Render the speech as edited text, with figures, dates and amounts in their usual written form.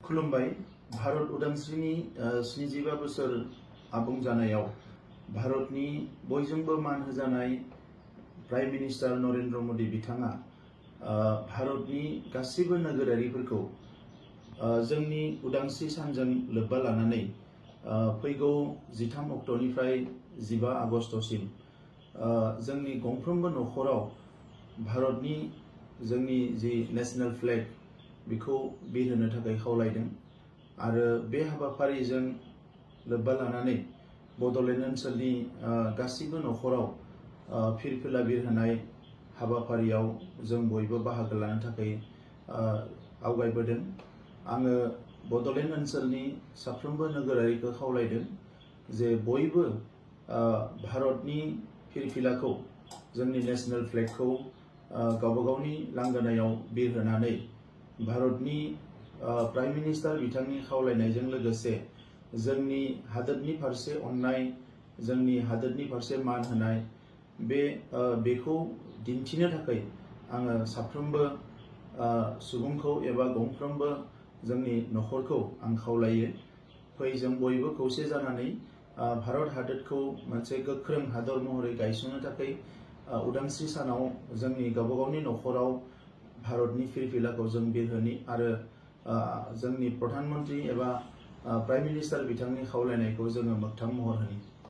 खुलुमबाय। भारत उदांस्रिनि 75 बोसोर आबुं जानायाव भारतनि बयजोंबो मान होजानाय प्राइम मिनिस्टार नरेन्द्र मोदी बिथाङा भारतनि गासिबो नोगोरारिफोरखौ जोंनि उदांस्रि सानजों लोब्बा लानानै फैगौ 13 अक्ट'निफ्राय 15 आगस्तसिम जोंनि गंफ्रोमबो नखराव भारतनि जोंनि जि नेशनेल फ्लेग बेखौ बिरहोनो थाखाय खावलायदों आरो बे हाबाफारिजों लोब्बा लानानै बड'लेण्ड ओनसोलनि गासिबो नखराव फिरफिला बिरहोनाय हाबाफारियाव जों बयबो बाहागो लानो थाखाय आवगायबोदों। आङो बड'लेण्ड ओनसोलनि साफ्रोमबो नोगोरारिखौ खावलायदों जे बयबो भारतनि फिरफिलाखौ जोंनि नेशनेल फ्लेगखौ गावबा गावनि लांगोनायाव बिरहोनानै भारतनि प्राइम मिनिस्टार बिथांनि खावलायनायजों लोगोसे जोंनि हादोरनि फारसे अननाय, जोंनि हादोरनि फारसे मान होनाय बेखौ दिन्थिनो थाखाय आङो साफ्रोमबो सुबुंखौ एबा गंफ्रोमबो जोंनि नखरखौ आं खावलायो। फै जों बयबो खौसे जानानै भारत हादोरखौ मोनसे गोख्रों हादर महरै गायसननो थाखाय उदांस्रि सानाव जोंनि गावबा गावनि नखराव भारतनि फिरफिलाखौ जों बिरहोनि आरो जोंनि प्रधान मन्त्रि एबा प्राइम मिनिस्टार बिथांनि खावलायनायखौ जोङो मोगथां महर होनि।